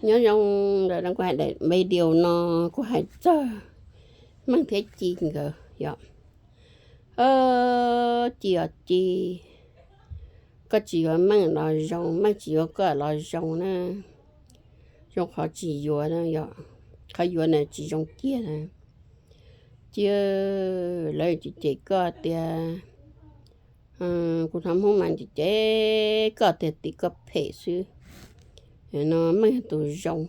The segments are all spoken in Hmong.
Nyob zoo, ntawm no kuv hais daim video no kuv hais txog Meej thiab Ci nkawd yom. Ci os Ci, koj tsis yuav Meej los zoo, Meej tsis yuav koj los zoo na. Zoo qhov tsis yuav na yom, qhov yuav na tsis zoo kiag na. Ci, lawv cem cem koj tias, kuv hnov Hmoob mas cem cem koj tias tim koj phem xwb. No Meej yog tus zoo,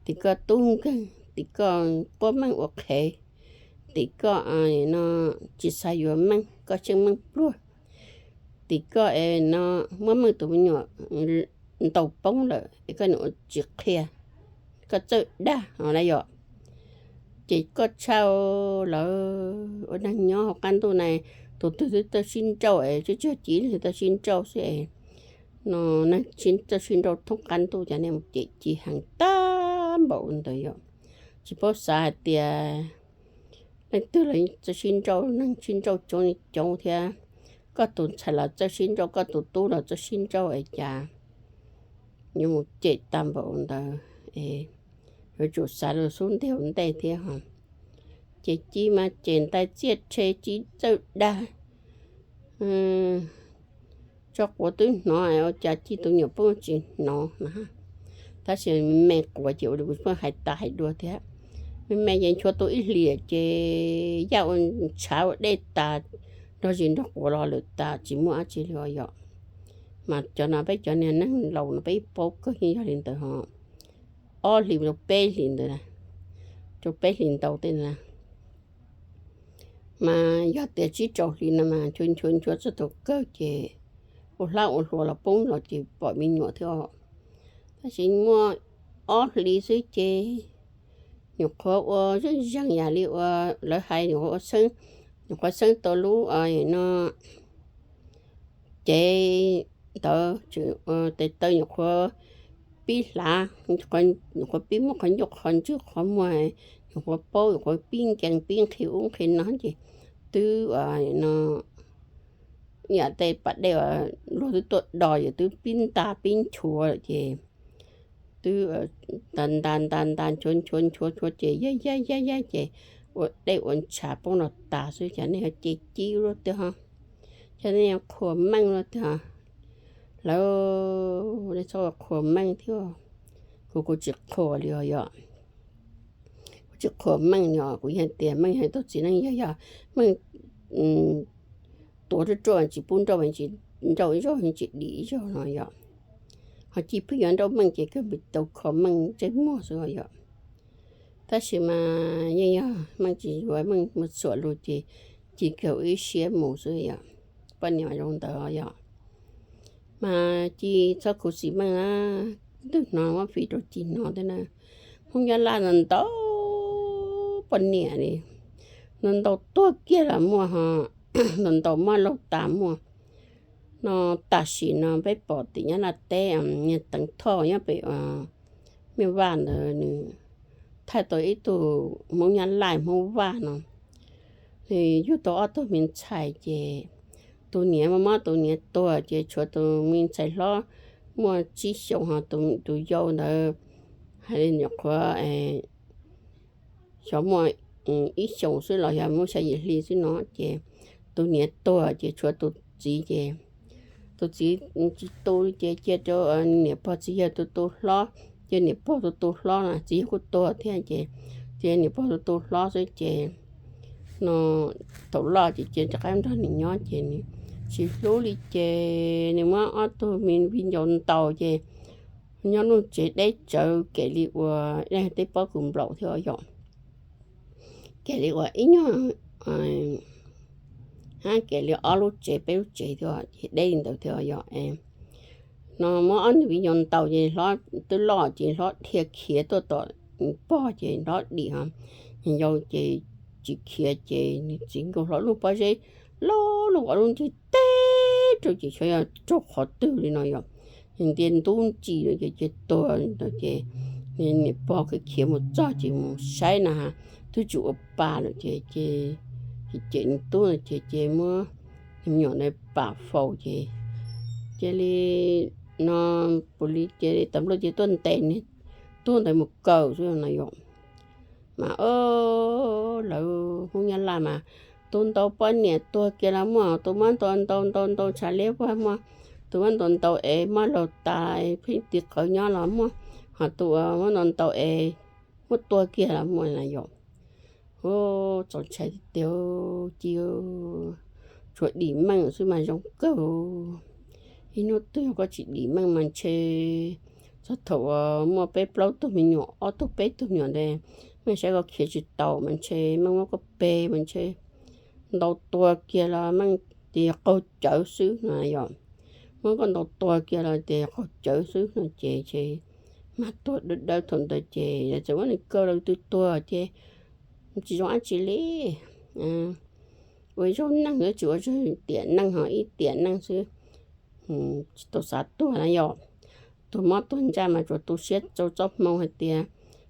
tim koj tub nkeeg, tim koj quab Meej ua qhev, tim koj no tsis xav yuav Meej, koj tsheej Meej pluag, tim koj es no muab Meej tus me nyuam ntaus poob lawm es koj niam ua tsis qhia, koj txawj dag no na yom. Ces koj tshaj lawv ua neeg nyob hauv qab ntuj na, tus twg twb txawj sib nrauj es tsuag tsuag Ci leeg txawj sib nrauj xwb es, no neeg txawj sib nrauj thoob qab ntuj, cov nej mus cem Ci heev tag npaum ntawd yom. Tsis paub xav hais tias leej twg los txawj sib nrauj, neeg sib nrauj coob li coob thiab. Koj tus ntxhais los txawj sib nrauj, koj tus tub los txawj sib nrauj es cas yuav mus cem tag npaum ntawd es yuav tsum xav lus xub ntiag ua ntej thiab ho. Ces Ci mas cem ntais txiaj rhe, Ci txawj dag, tso quav twb hnov ua cas Ci tus me nyuam poob tsis hnov na. Tab sis me me quav ces ua li kuv pheej hais tas hais dua thiab. Me me ces nchuav tu ib hlis ces yaj ua ntshav ua dej tas, nrog zis nrog quav los lawm tas, tsis muaj dab tsi li os yom. Mas cov no peb cov niag neeg laus no peb paub kawg yeej yog li ntawd ho. Ob hlis rau peb hlis ntawd, rau peb hlis ntau tej na. Mas yog tias tsib rau hlis no mas nchuav nchuav nchuav txog thaum kawg ces ua hlab ua hlua los poob los ces pom me nyuam thiab os. Tab sis muaj ob hlis xwb ces nyuam qhuav ua zeej zeeg yam li uas lawv hais, nyuam qhuav ua xeeb, nyuam qhuav xeeb tau lub no cev ntawd, tes taw nyuam qhuav pib hlav, nyuam qhuav pib muaj qhov ncauj qhov ntswg qhov muag, nyuam qhuav paub, nyuam qhuav pib nkees pib nqhis ub nqhis no ces twb no yam tej pas dej uas luag twb tuaj do yom, twb pib nta pib nchuav lawm ces twb nta nta nta nta nchuav nchuav nchuav nchuav ces yab yab yab yab ces ua dej ua ntshav poob los tas xwb, cas nej ho cem Ci luaj tiag ho, cas nej qhuas Meej luaj tiag ho. Lawv, nej txhob ua qhuas Meej thiab. Kuv, kuv tsis qhuas li os yom. Kuv tsis qhuas Meej li os, kuv yeej tias Meej yog ib tug txiv neej yog, yog Meej tuav ruaj ruaj tsis pub nrauj, tsis nrauj ib zaug tsis dim ib zaug no yom. Ho Ci pheej yuav nrauj Meej ces kawg tau kho Meej ntsej muag xwb yom. Tab sis mas yeej yog Meej tsis yuav, Meej mus txhuam lus ces Ci kawg ua ib siab mus xwb yom. Poj niam zoo ntawd yom. Mas Ci txhob khuv xim Meej na, twb hnov muab fij rau Ci hnov thiab na. Hmoob Nyab Laj ntau ntau poj niam li, ntau ntau tuag kiag los muaj ho, ntau ntau muab laug tas muaj. No tam sim no peb pom tim Nyab Laj teb, niag Teev Thoj nyob pem Mej Vaj ntawd nws thaij tau ib tug Hmoob Nyab Laj Hmoob Vaj no, nws yug tau ob tug me ntxhais ces tus niam muab tus niam tuag ces tshuav tus me ntxhais hlob muaj tsib xyoos, ho tus yau ntawd hais li nyuam qhuav xyov muaj ib xyoos xwb los yog muaj xya yim hli xwb no ces tus niam tuag ces tshuav tus txiv ces tus txiv tsis tu ces cia rau niam pog txiv yawg tu tu hlob, cia niam pog tu tu hlob no, txiv yawg kuj tuag thiab ces cia niam pog tu tu hlob xwb ces no thaum loj ces cia rov qab nrog nws nyob ces nws tsis hlub li ces nws muab ob tug me viv ncaus ntaus ces nyob lub tsev deb tsawv kem li uas tej pob kws nplaum thiab yom. Kem li uas ib nyuag, hab kem li ob lub tsev peb lub tsev thiab ces deb li ntawd thiab yom. No muab ob tug viv ncaus ntaus ces hlob twb loj ces hlob dhia khiav tuaj tom pog ces hlob dim ho, yau ces tsis khiav ces nws txiv nkaus hlo lub pob zeb loj loj ua lub nrig teb rau ces xyov yog raug qhov twg li no yom. Nws ntias ntub ntsis lawm ces cia tuag ces niam pog khiav mus txog ces mus saib na, twb tsis ua pa lawm ces, ces nws tub no ces ces muab me nyuam ntawd pam faus ces cia li no, pus li cia li tas npluaj cia li tuaj ntes niag tuag ntawd mus kawm xwb no yom. Mas lawv Hmoob Nyab Laj mas tus ntaus poj niam tuag kiag los muaj, tus muab ntaus ntaus ntaus ntaus ntshav liab vog muaj, tus muab ntaus ntaus es muab laug tas pheej tiv qawv nyob los muaj, ho tus muab ntaus ntaus es muab tua kiag los muaj na yom. Hu, txaus ntshai tiag tiag, ci, tshuav dim meej xwb mas zoo kawg. Ib hnub twg yog koj tsis dim meej mas ntshe txog thaum uas muaj peb plaub tug me nyuam, ob tug peb tug me nyuam ntawd, meej saib koj khiav tsis taus mas ntshe meej muab koj pe mas ntshe ntaus tua kiag los meej tias qaug cawv xwb no yom. Muab koj ntaus tua kiag los tias qaug cawv xwb no ces, ces mag tuag dawb dawb thaum ntawd ces yog txawm muab nws kaw los twb tuag ces tsis zoo dab tsi li. Ua ib zaug neeg tsis ua tiam neeg ho ib tiam neeg xwb, tsis tau xav tuag na yom. Tuag mob tuag ntsaj mas tsuas tu siab rau txoj hmoo hais tias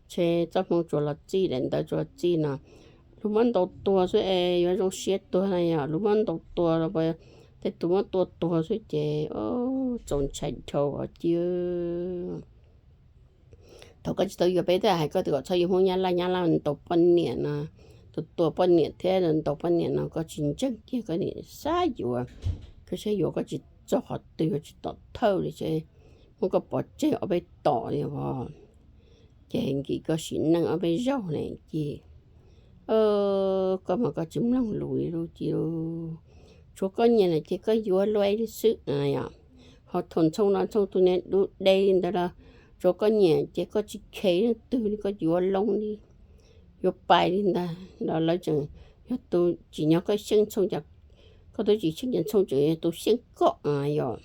ntshe txoj hmoo tsuas los txij daim ntawv tsuas los txij no. Luag muab ntaus tua xwb es yuav zoo siab tuag na yom, luag muab ntaus tua los tej tus muab tua tuag xwb ces txaus ntshai dhau os ci. Thaum koj tsis tau yuav peb twb hais koj tias kom txhob yuav Hmoob Nyab Laj, Nyab Laj ntaus poj niam no, tus tua poj niam thiab ntaus poj niam no koj tsis ntseeg kiag koj niam xav yuav, koj saib yuav koj tsis txog qhov twg yuav tsis tom thawj li ces muab koj pov tseg ob peb tom li os. Ces nkim koj sim neej ob peb zaug ne ci. Koj mas koj tsis mloog lus li lauj ci. Tshuav koj nyiam lawm ces koj yuav luaj li xwb. Ho thaum ntxhoo no ntxhoo tus niag dub de li ntawd los tshuav koj nyiam ces koj tsis khe leej twg li, koj yuav loo li, yuav pais li ntag los lawv tseem yog tus tsim nyog koj xyeej ntxhoo, koj twb tsis xyeej ces ntxhoo tseem yog tus xyeej koj yom.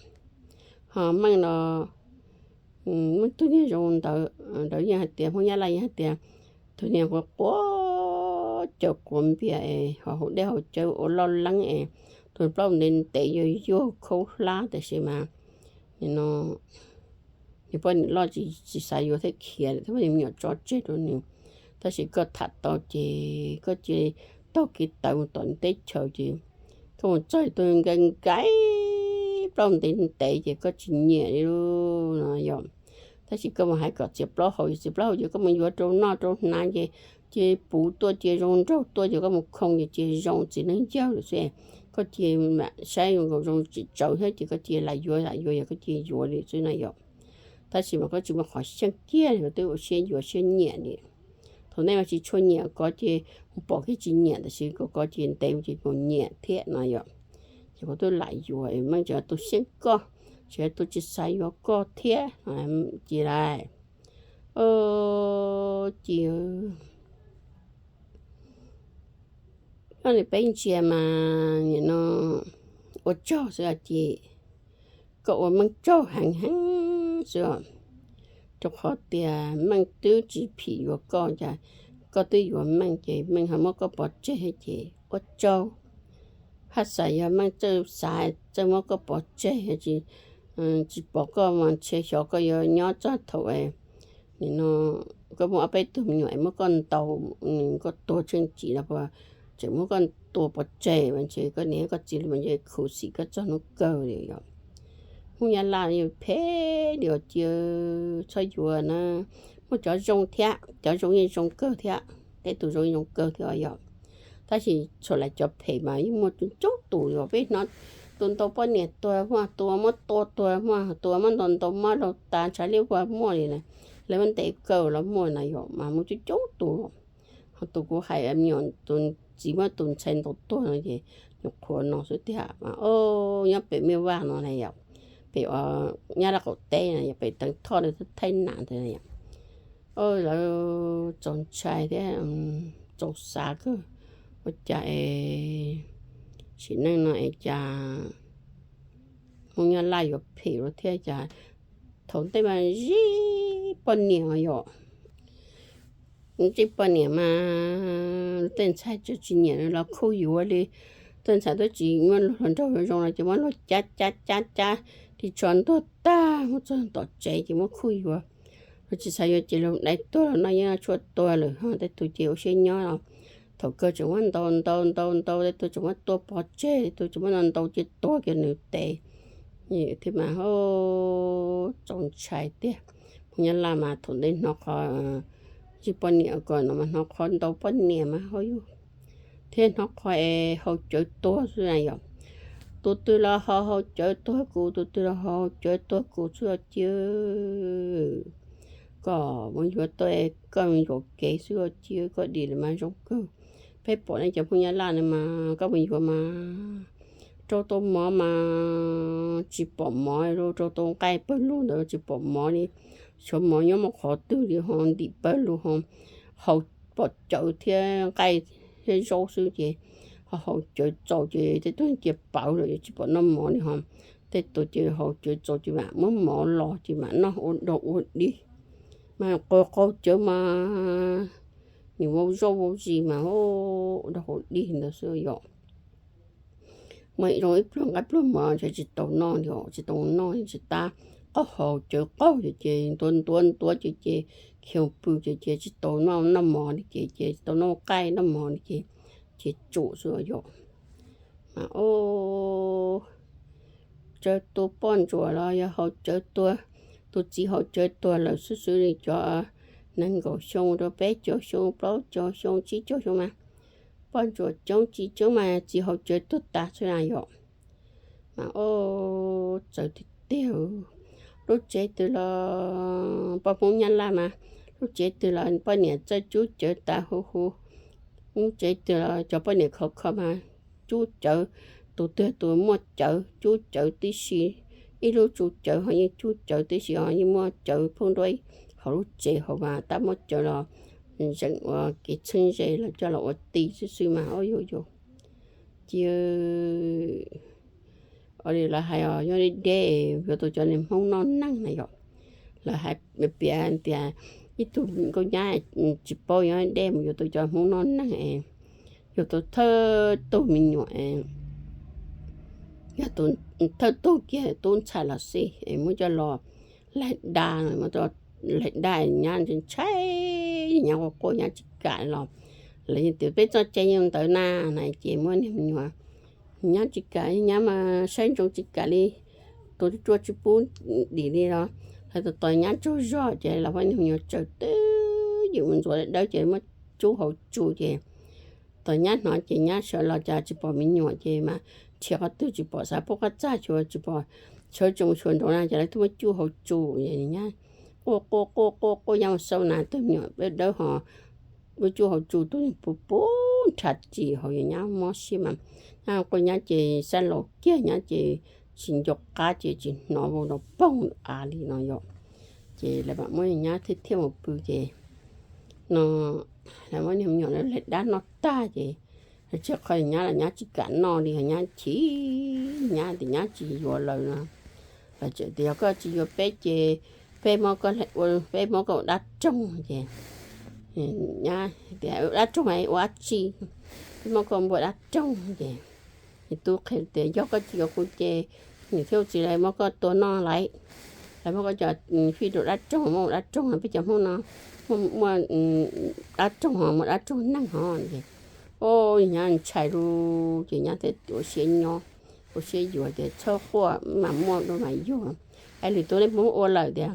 Ho meej no, meej tus niag zoo ntawd, ntawd yeej hais tias Hmoob Nyab Laj yeej hais tias tus niag quav quav cawv quav npias es ho haus dej haus cawv ua loj leeb es tus plaub ntev ntev yuag yuag khaub hlab tab sis mas nim no nws poj niam loj tsis xav yuav thiab khiav lawm thiab poj niam me nyuam tso tseg rau nws. Tab sis koj tham tau ces koj cia li taug kev tawv mus tom teb chaws ces koj mus txog tus nkaim nkaim plaub ntev ntev ces koj tsis nyiam li no yom. Tab sis koj mus hais kom txiav plaub hau, txiav plaub hau ces koj mus yuav rau noj rau hnav ces cia puv tuaj cia zoo nraug tuaj ces koj mus khoo ces cia zoo txiv neej yawg lawm xwb. Koj cia saib zoo tsis tsaus thiab ces koj cia lam yuav lam yuav yog koj cia yuav li xwb na yom. Tab sis mas koj tsis muaj qhov xyeej kiag li, koj twb ua siab yuav siab nyiam li. Thaum ntej mas tsis tshua nyiam koj ces mus pom kiag tsis nyiam tab sis koj koj ces ntev ces mus nyiam thiab no yom. Ces koj twb lam yuav, meej tseem yog tus xyeej koj, tseem yog tus tsis xav yuav koj thiab ces lais. Ci, koj niam peb ntsia mas nim no ua tsaug xwb os ci. Koj ua meej tsaug heev heev xwb os. Rau qhov tias meej twb tsis phim yuav koj, cas koj twb yuav meej ces meej ho muab koj pov tseg ces ua tsaug. Haj xav yog meej txawj xav txawj muab koj pov tseg, tsis pom koj mas ntshe xyov koj yuav nyob txog thaum nim no koj muaj ob peb tug me nyuam es muab koj ntaus, nws koj tuag tsheej tsis no puas tseem muab koj tua pov tseg mas ntshe koj niam koj txiv li mas ntshe khuv xim koj txog hnub kawg li yom. Hmoob Nyab Laj phem li os ci, txhob yuav na. Muaj cov zoo thiab, cov zoo yeej zoo kawg thiab, tej tus zoo yeej zoo kawg thiab yom. Tab sis txhua lawv cov phem mas yeej muaj coob coob tus li os, peb hnov tus ntaus poj niam tuag muaj, tus muab tua tuag muaj, tus muab ntaus ntaus mob laug tas ntshav liab vog muaj li na. Lawv muab ntes kaw los muaj na yom, mas muaj coob coob tus. Ho tus kuv hais me nyuam tus txiv muab tus ntxhais ntaus tuag no ces nyuam qhuav no xwb tiag mas, o, nyob pem Mej Vaj no na yom, pem Nyab Laj qaum teb na yom, pem Teev Thoj li Thaib Nam ntawd na yom. Lawv txaus ntshai thiab txaus xav kawg. Ua cas es sim neej no es cas Hmoob Nyab Laj yuav phem ua thiab cas thaum ntej mas zij poj niam yom. Zij poj niam mas tej ntxhais tsis nyiam los khuj yuav li. Tej ntxhais twb tsis muaj luag hluas nraug zoo zoo los ces muab luag cab cab cab cab li tso ntuag tag muab txog tom tsev ces muab khuj yuav. Luag tsis xav yuav ces luag dai tuag los noj yeeb noj tshuaj tuag lawm ho tej tus ces ua siab nyob los thaum kawg tseem muab ntaus ntaus ntaus ntaus, tej tus tseem muab tua pov tseg, tej tus tseem muab ntaus ntaus ces tuag kiag nws tes thiab mas. Txaus ntshai tiag, Nyab Laj mas thaum ntej hnov qhov tsis poj niam ko no mas hnov qhov ntau poj niam mas hauv yus thiab hnov qhov es haus cawv tuag xwb na yom. Tus twg los ho haus cawv tuag kuv, tus twg los ho haus cawv tuag kuv xwb os civ. Koj mus yuav tau koj yuam kev xwb os civ, koj dim lawm mas zoo kawg. Peb pom nej cov Hmoob Nyab Laj no mas koj mus yuav mas rau tau mov mas tsis pom mov, rau tau nqaij pawg lug ntawd tsis pom mov li. Xyov mov nyob muaj qhov twg li ho ntim pawg lug ho haus pom cawv thiab nqaij thiab zaub xwb ces ho haus cawv txaus ces tej tug cia pawv lawm tsis pom noj mov li ho tej tus ces haus cawv txaus ces mam muab mov los ces mam noj ua dog ua dig. Mas qaug qaug cawv mas nws vau zaub vau zis mas ua dog ua dig ntawd xwb yom. Muaj zoo ib pluag nqaij pluag mov ntshe tsis tau noj li, tsis tau noj tsis tab qaug haus cawv qaug ces ntuav ntuav ntuav ces ces khiav pw ces ces tsis tau noj noj mov li ces ces tsis tau noj nqaij noj mov li ces ces tsum xwb yom. Mas o, tsawg tus poj ntsuam los yog haus cawv tuag, tus txiv haus cawv tuag lawm xwb xwb li cov nees nkaum xyoo rau peb caug xyoo plaub caug xyoo tsib caug xyoo mas poj ntsuam coob tsis coob mas txiv haus cawv tuag tas xwb na yom. Mas o, txawv tiag tiag. Lub tsev twg los poj Hmoob Nyab Laj mas lub tsev twg los poj niam txawj cub cawv tas hu hu. Lub tsev twg los cov poj niam khov kho mas cub cawv, tus twg tus muaj cawv cub cawv tib si, ib lub tsu cawv ho yeej cub cawv tib si ho yeej muaj cawv phooj duab hauv lub tsev hauv mas tab muab cawv los zeem ua kev txheeb ze los coj los ua ti xwb xwb mas o yus yus. Cia li lawv hais os, nyob deb deb yuav tau cov niag Hmoob noj neeg na yom. Lawv hais piav tias ib tug nkauj nyab tsis paub nyob deb mus yuav tau cov Hmoob noj neeg es yuav tau thawj tug me nyuam es yog tus thawj tug kiag tub ntxhais los xij es muab coj los laig da, laig da nyab ntshai, nyab quaj quaj nyab tsis kam los. Lawv tias peb txoj cai yeej ntawd na, na ces muab niag me nyuam nyab tsis kam, nyab mas saib ntsoov tsis kam li, tus ruaj tsis pub dim li los lawv tos tos nyab tsaug zog ces lawv muab niag me nyuam tsaws twj ywm mus ntxuav dawb ces muab cub hauv tsu ces tos nyab hnov ces nyab sawv los cas tsis pom me nyuam ces mas nrhiav qhov twg tsis pom, xav pub qab txaj xyuas tsis pom, sawv tsees xyuas nraud na ces lawv twb muab cub hauv tsu. Nyab quaj quaj quaj quaj quaj nyab mus xauj na twb me nyuam dawb dawb ho muab cub hauv tsu tus niag puv puv nrhav ris hauv, yog nyab mob siab mas nyab quaj nyab ces xab laus kiag nyab ces tsis nco qab ces tsis hnov vau nroo poog av li no yom. Ces lawv mam muab nyab thiaj thiaj mus pw ces no lawv muab niag me nyuam laig dab noj tag ces lawv tsis qhov nyab los nyab tsis kam noj li, nyab chim, nyab tias nyab tsis yuav lawv no. Lawv tseem tias yog koj tsis yuav peb ces peb muab koj ua, peb muab koj ua dab roog ces nyab tias ua dab roog ua dab tsi, peb muab koj ua dab roog ces nws tub qhia tias yog koj tsis yuav kuv ces niam thiab txiv lawv muab koj tua noj lawm, lawv muab koj cov fij rau dab roog, muab ua dab roog, peb cov Hmoob no muaj dab roog ho muaj dab roog neeg ho ces o, nyab ntshai lug ces nyab thiaj ua siab nyob, ua siab yuav tias txhob quaj mas muaj dua mas yug. Es lwm tus nej puas ua lawm tias,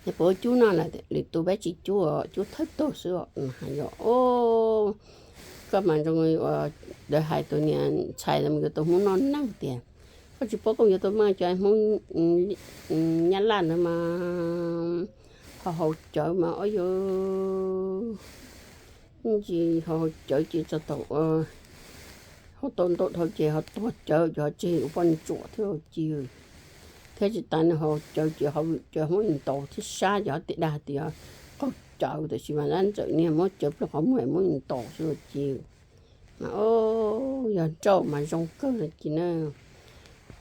nej puas cub noj lawm? Lwm tus peb tsis cub, cub thawj tug xwb os. Yog o, koj mas zoo ua, lawv hais tus niam ntxhais mus yuav tus Hmoob noj neeg tias koj tsis paub koj yuav tus mas cov Hmoob Nyab Laj ntawd mas ho haus cawv mas o yog ntsis ho haus cawv ces txog thaum ua hauv tau ntau dhau ces ho tuag cawv ces ho tseg ua poj ntsuam thiab ci. Thiab tsis tas nws haus cawv ces ho vwm cawv Hmoob ntaus thiab sab ces ho tej dag tias qaug cawv, tiam sis mas dab ntxawm niag muab cawv plaws qhov muag muab ntaus xwb ci. Mas o, yog nrauj mas zoo kawg no ci na.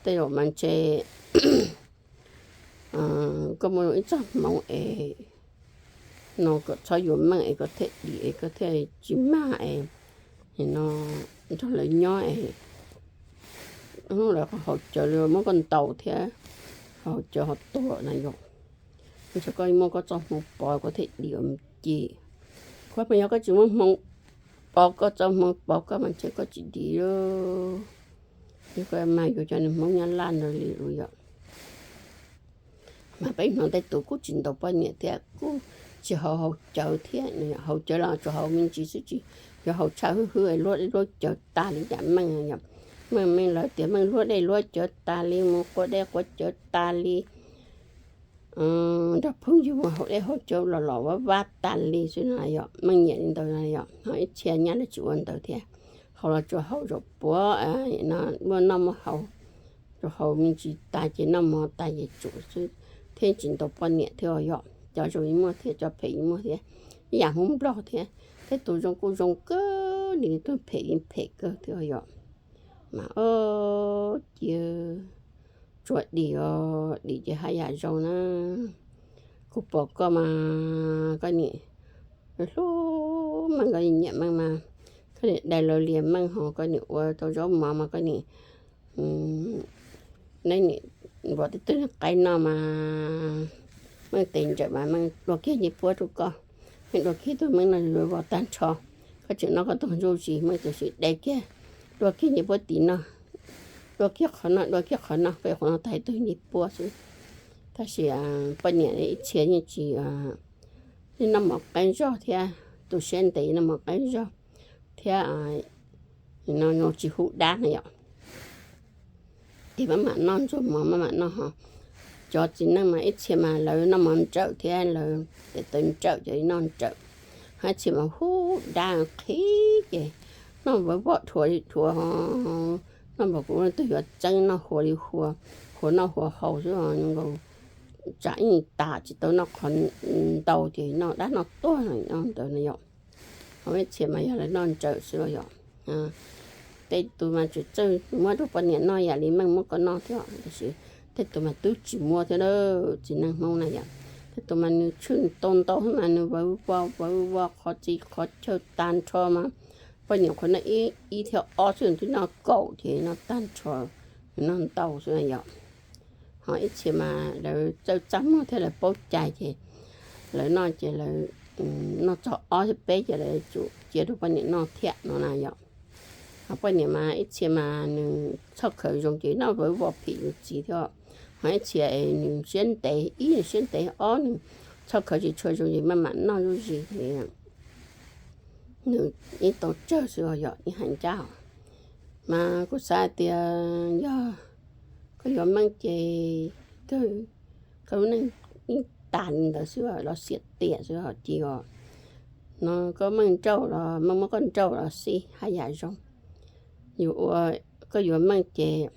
Tej zaum mas ntshe koj muaj ib txoj hmoov es no kom txhob yuav meej es koj thiaj dim es koj thiaj tsis mag es no nrog lawv nyob es hnub lawv haus cawv li muab koj ntaus thiab haus cawv ho tuag na yom. Ntshe koj muaj koj txoj hmoov pov koj thiaj dim mus ci. Koj mas yog koj tsis muaj hmoov pov, koj txoj hmoov pov koj mas ntshe koj tsis dim. Yog koj mag yuav cov niag Hmoob Nyab Laj ntawd li lawm yom. Mas peb hnov tej tus kuj tsis ntaus poj niam thiab kuj tsis haus haus cawv thiab, haus cawv los tsuas haus me ntsis xwb, tsis yog haus tshaj hwj hwb, luab dej luab cawv tas li yam meej yom. Meej, meej lawv tias meej luab dej luab cawv tas li, mus quav dej quav cawv tas li, nrog phooj ywg mus haus dej haus cawv los los vaj vaj tas li xwb no yom. Meej nyiam li ntawd no yom. Ho ib txhia nyab lawv tsis ua ntawd thiab, haus los tsuas haus zaum puav no, muaj noj muaj haus, tsuas haus me ntsis tas ces noj mov tas ces tsum xwb, thiab tsis ntaus poj niam thiab yom. Cov zoo yeej muaj thiab, cov phem yeej muaj thiab, ib yam Hmoob Nplog thiab. Tej tus zoo kuj zoo kawg li, tus phem yeej phem kawg thiab yom. Mas o, cia tsuas dim os, dim ces haj yam zoo na. Kuv pom koj mas koj nim hlub meej, koj nyiam meej mas koj nim dai lawv lias meej, ho koj nim ua tau zaub mov mas koj nim, nej nim npuab tej tug qaib noj mas meej tes ntsawm mas meej dua kiag ncej puab rau koj. Meej dua kiag tug meej noj zuav vos tag nrho, koj tseem noj koj tug ntsuj zis, meej txawm sim de kiag dua kiag ncej puab tim noj, dua kiag qhov noj, dua kiag qhov noj, koj yuav qhov noj tag ib tug ncej puab xwb. Tab sis poj niam ib txhia yeej tsis, yeej noj mov qeeb zog thiab, tu siab ntev noj mov qeeb zog thiab, no tsis hu dab na yom. Ces maj mam noj ntsuag mov, maj mam noj ho. Cov txiv neej mas ib txhia mas lawv noj mov nrawm thiab, lawv tes taw nrawm, cov noj nrawm. Ho ib txhia mas hu dab qhib ces noj vawv voj dhuav dhuav, noj npaum kuv twb yuav txeeb noj huav li huav, huav noj huav haus xwb, nkaus tsam ib tas tsis tau noj qhov ntau ces noj dab noj tuag no ntawd no yom. Ho ib txhia mas yog lawv noj nrawm xwb los yom. Tej tus mas tseem txawj muab rau poj niam noj yam li meej muab koj noj thiab, tab sis tej tus mas twb tsis muab thiab na. Txiv neej Hmoob na yom, tej tus mas nws tshwj tau ntau mas nws vawv voj vawv voj qhov txhia qhov chaw tag nrho mas poj niam qhuav noj ib thiab ob xwb, twb noj kaum ces noj tag nrho, nws noj ntau xwb yom. Ho ib txhia mas lawv txawj txaj muag thiab lawv paub cai ces lawv noj ces lawv noj txog ob thiab peb ces lawv tsum cia rau poj niam noj thiab no na yom. Ho poj niam mas ib txhia mas nws txhoj khawv zoo ces noj vawv voj phim yus txiv thiab. Ho ib txhia es nws siab ntev ib, nws siab ntev ob, nws txhoj khawv tsis tshua zoo ces maj mam noj zuj zus ces nws ib tau tsawg xwb os yom, ib hais ncaj os. Mas kuv xav tias yog koj yuav meej ces kawg koj lub neej yeej tas li ntawd xwb, los xiam tiam xwb os. Ces os, no koj meej nrauj los meej muab koj nrauj los xij haj yam zoo. Yus ua, koj yuav meej ces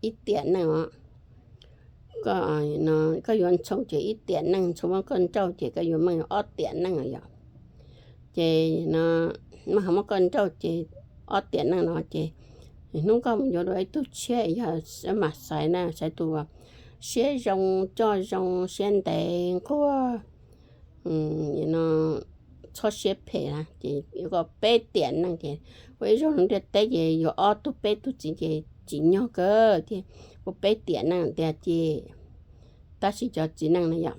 ib tiam neej os, koj yuav ntxhoo ces ib tiam neej, ntxhoo muab koj nrauj ces koj yuav meej ob tiam neej yom. Ces no, meej ho muab koj nrauj ces ob tiam neej no ces hnub koj mus yuav dua ib tug tshiab yog mam xaiv na, xaiv tus siab zoo, coj zoo, siab ntev nquag, no txhob siab phem na, ces yuav kom peb tiam neej ces ua ib zaug ntiaj teb ces yuav ob tug peb tug txiv ces tsim nyog kawg thiaj ua peb tiam neej tiag ces. Tab sis cov txiv neej no yom,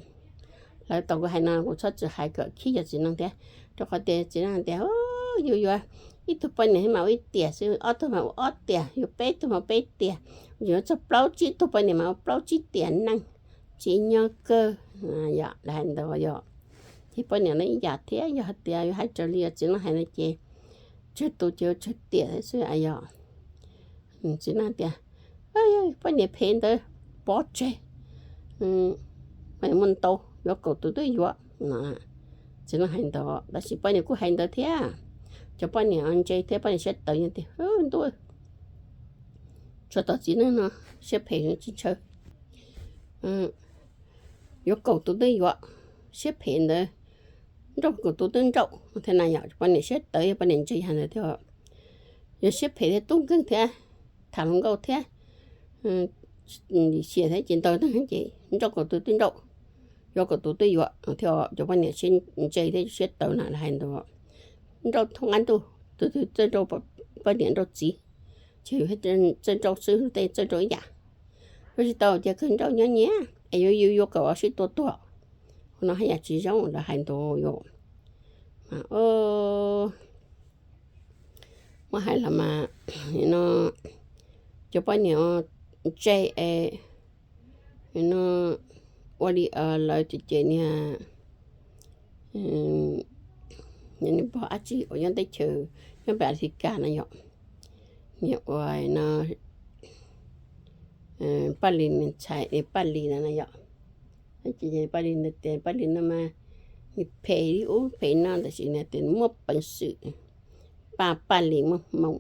lawv tau kuv hais no kuv txhob txwm hais kom khib cov txiv neej thiab, rau qhov tias txiv neej tias yus yuav ib tug poj niam mas ua ib tiam xwb, ob tug mas ua ob tiam, yuav peb tug mas peb tiam, yuav txog plaub tsib tug poj niam mas ua plaub tsib tiam neej, tsim nyog kawg. Yom, lawv hais ntawd yom. Ces poj niam no ib yam thiab, yog hais tias yuav hais raws li txiv neej hais no ces tsawg tus ces ua tsawg tiam xwb yom. Txiv neej tias poj niam phem ntawd pov tseg, muaj ntau, yuav kaum tus twb yuav no. Txiv neej hais ntawd tab sis poj niam kuj hais ntawd thiab. Cov poj niam ntse thiab poj niam siab tawv tias ntuj, tsuas tos txiv neej no siab phem tsis ntshaw, yuav kaum tus twb yuav, siab phem ntawd nrauj kaum tus twb nrauj thiab na yom. Poj niam siab tawv, poj niam ntse yog ntawd thiab. Yog siab phem thiab tub nkeeg thiab, tham hluas nkauj thiab, lim hiam thiab ces ntau neeg ces nrauj kaum tus twb nrauj, yuav kaum tus twb yuav thiab. Cov poj niam siab ntse thiab siab tawv na lawv hais ntawd, nrauj thoob qab ntuj, tus twg txawj nrauj poj niam nrauj txiv, ces yus txawj nrauj xwb, tej txawj nrauj ib yam. Yuav tsis tau ces kawg nrauj nyob nyias es yuav yus yuav kom sib tua tuag. Qhov no haj yam tsis zoo lawv hais ntawd yom. Mas muab hais los mas, no, cov poj niam ntse es, no, ua li lawv ces niag, niag pog dab tsi uas nyob teb chaws, nyob pem Amelikas no yom, niag uas no Paj Lis niag ntxhais, Paj Lis no yom. Paj Lis no tias Paj Lis no mas nws phem li ub phem no tab sis nws tias muaj peev xwm, Paj, Paj Lis muaj hmoo,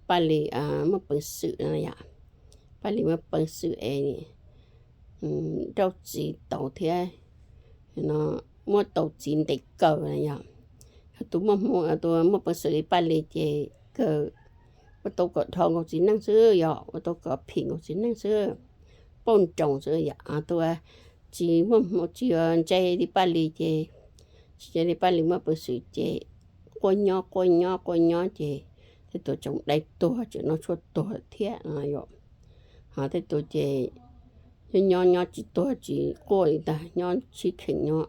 Paj Lis muaj peev xwm no yom. Paj Lis muaj peev xwm es nrauj txiv tau thiab, no muab tau txiv ntev kawg no yom. Yog tus muaj hmoo, tus muaj peev xwm li Paj Lis ces kawg ua tau kom dhau nkaus txiv neej xwb yom, ua tau kom phim nkaus txiv neej xwb, pauj nroos xwb yom. Tus tsis muaj hmoo, tsis ntse li Paj Lis ces, tsis ntse li Paj Lis muaj peev xwm ces quaj nyob quaj nyob quaj nyob ces tej tus tseem dai tuag, tseem noj tshuaj tuag thiab no yom. Ho tej tus ces nyob nyob nyob tsis tuag tsis quaj li ntag, nyob sib kheem nyob,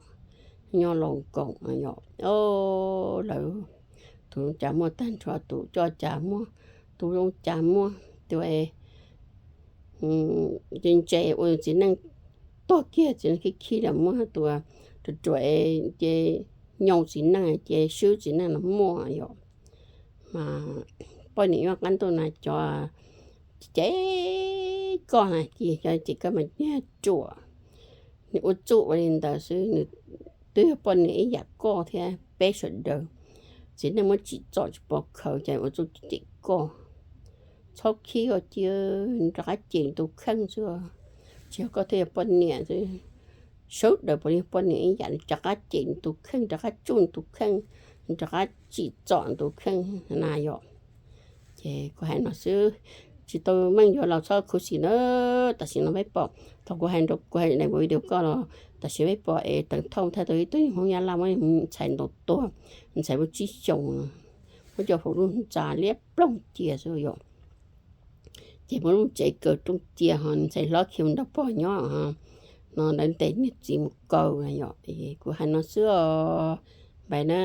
nyob laus nkoos no yom. Lawv tus zoo cas muaj tag nrho, tus coj cas muaj, tus zoo cas muaj, tus ntse ntse ua txiv neej tuag kiag, txiv neej khib khib los muaj, tus ruam ruam ces nyoo txiv neej ces swb txiv neej los muaj yom. Mas poj niam yuav qab ntuj na cov cem koj na, cov cem koj mas niag ruam, nws ua txuj ua li ntawd xwb, nws twb yog poj niam ib yam koj thiab peb sawv daws. Txiv neej muab tsim txom tsis pov khawv ces ua txuj cem koj. Txhob khib koj cia, nws rov qab cem nws tus kheej xwb. Tsis yog koj thiaj yog poj niam xwb, sawv daws puav leej yog poj niam ib yam, nws rov qab cem nws tus kheej, rov qab tsuj nws tus kheej, nws rov qab tsim txom nws tus kheej na yom. Ces kuv hais no xwb, tsis tau meej yuav los txhob khuv xim na. Tam sim no peb pom, thaum kuv hais, kuv hais video koj los tam sim peb pom es Teev Thoj thaij tau ib tug Hmoob Nyab Laj muab ntxhais ntaus tuag, ntxhais muaj tsib xyoos, muab coj faus lub ntxa liab ploog cia xwb yom. Ces muab lub tsev kaw rooj cia ho ntxhais hlob khiav mus nrog pog nyob, no lawv ntes niag txiv mus kaw na yom. Kuv hais no xwb os, bye na.